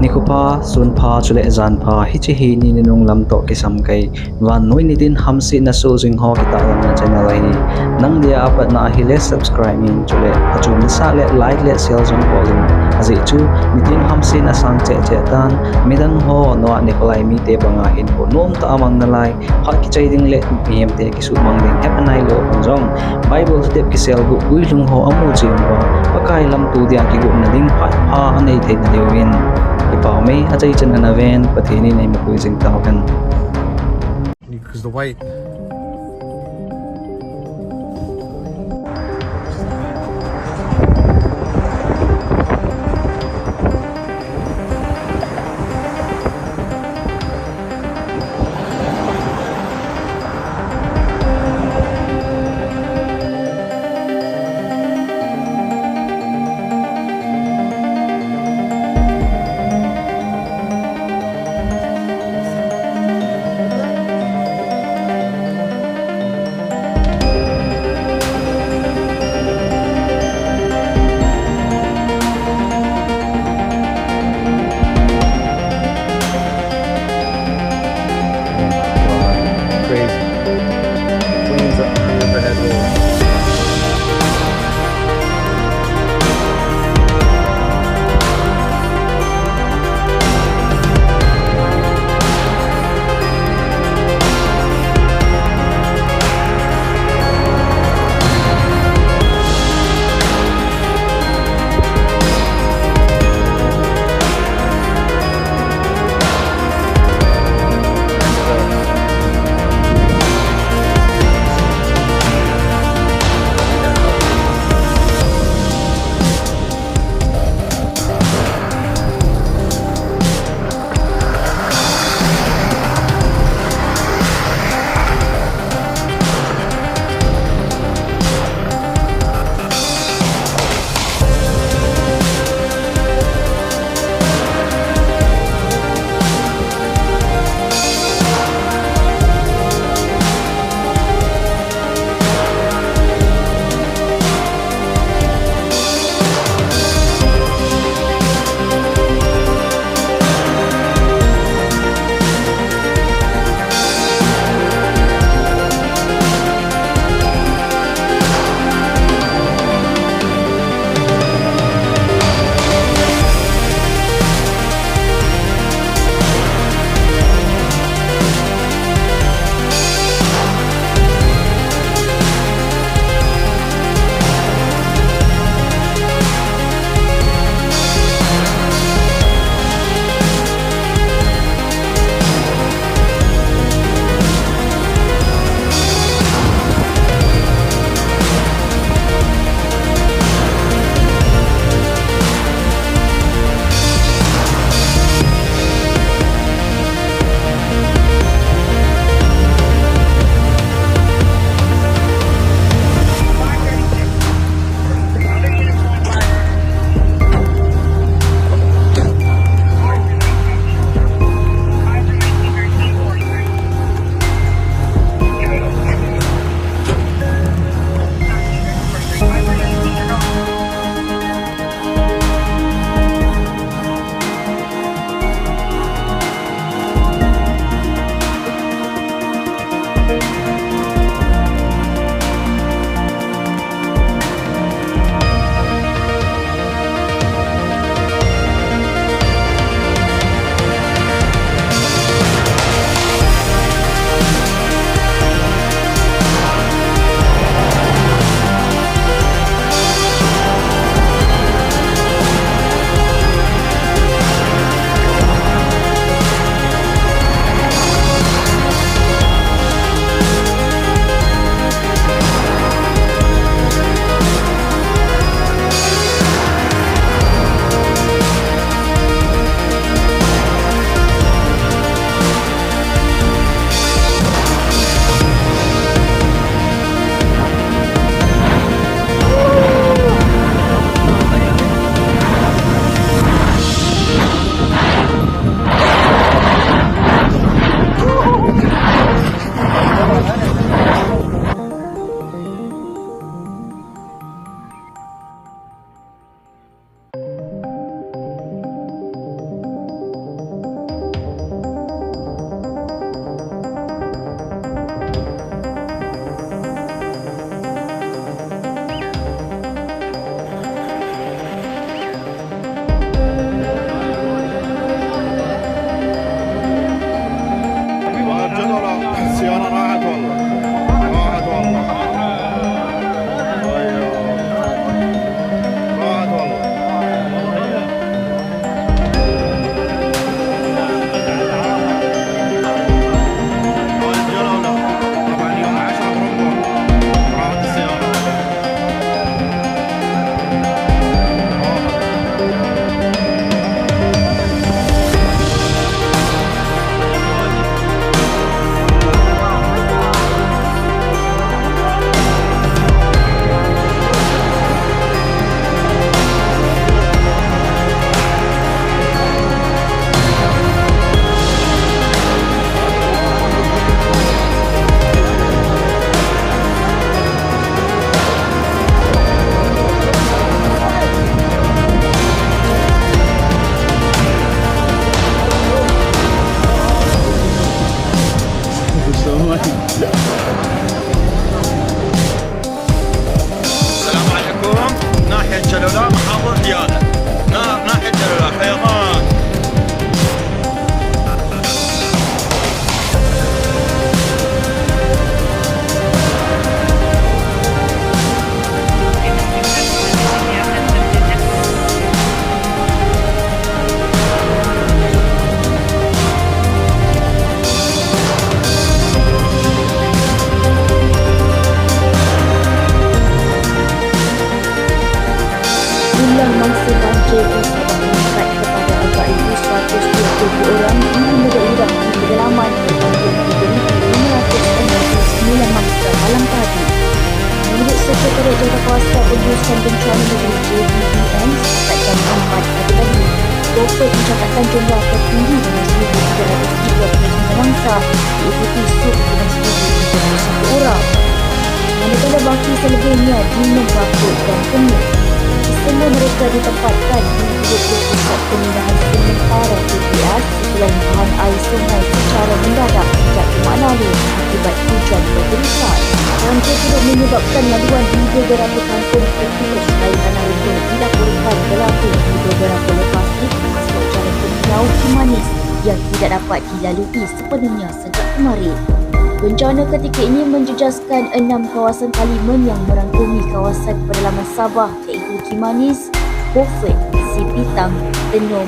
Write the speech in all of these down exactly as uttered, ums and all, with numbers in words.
Nikho pha, sun pha, chule jan pha, hiche hi ni nunung lam toh kisam kei, vannoi nitin hamsetna soh jing ho kitahlanna channel ahi. Nang dia apatna ahile subscribe in, chule achom nasah le like le share jong bol in. Ajeh chu nitin hamsetna sang cheh cheh tan, midang ho noah nikho lai mite banga hinkho nomtah a mang nalai, phat kichai ding le mihemte kisuhmang ding hepha nailou hon jong, Bible step kiselguh guilhung ho amu cheh uva, Pakai lamto dia kigotna ding phat pha anei theina diuvin, kipah mei, achaichan ana ven, Pathen in eimapui jing tauhen. Because the white Prophet Jabatan Jeneral Tertinggi Negeri Negara Turki Ibrahim Mansa diikuti satu ratus tujuh puluh satu orang. Manakala baki selebih nya di Memprakut dan Kenyir. Semua mereka ditempatkan di dua puluh pusat pemindahan sementara P P S setelah limpahan air sungai secara mendadak sejak Jumaat lalu akibat hujan bergerisan. Banjir turut menyebabkan laluan di beberapa kampung terputus, air tanah rundung dilaporkan berlaku di beberapa lokasi, termasuk Jalan Pendiau, Kimanis yang tidak dapat dilalui sepenuhnya sejak kemarin. Bencana ketika ini menjejaskan enam kawasan Kaliman yang merangkumi kawasan pedalaman Sabah, iaitu Kimanis, Bofet, Sipitang, Tenom,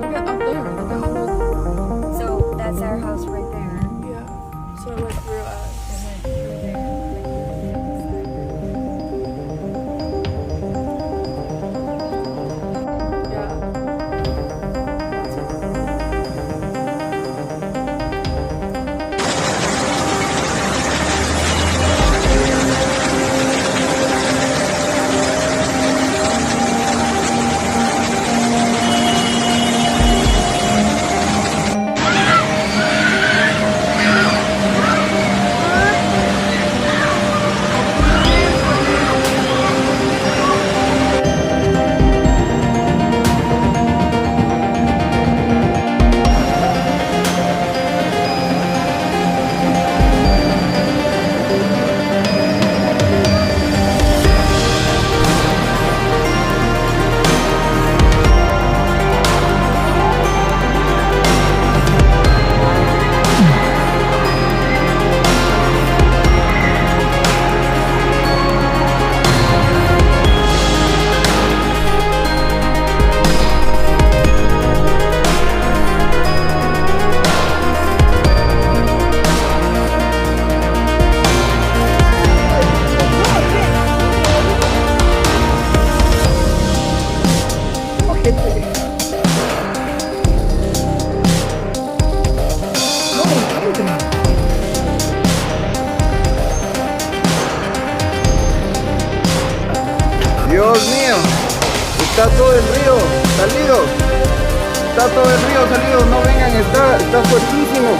Look at up there. Look at how old. So that's our house right there. Yeah. So it went through us and went through there. Yeah. Dios mío, está todo el río salido. Está todo el río salido, no vengan, está, está fuertísimo.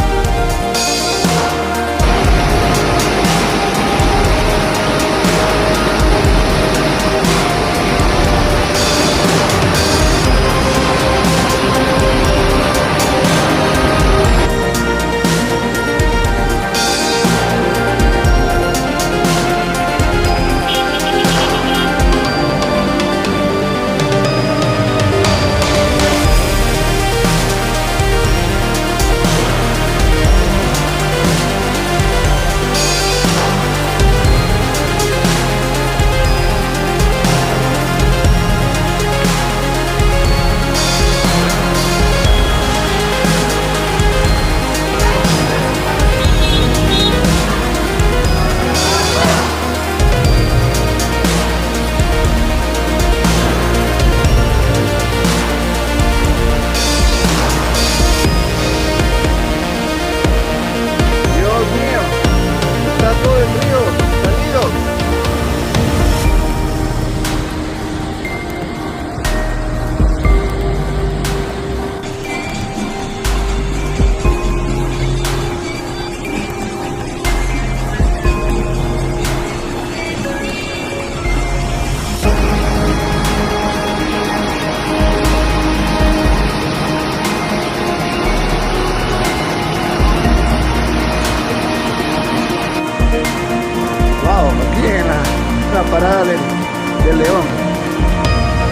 León.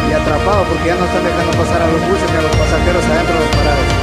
Y atrapado, porque ya no están dejando pasar a los buses ni a los pasajeros adentro del paraje.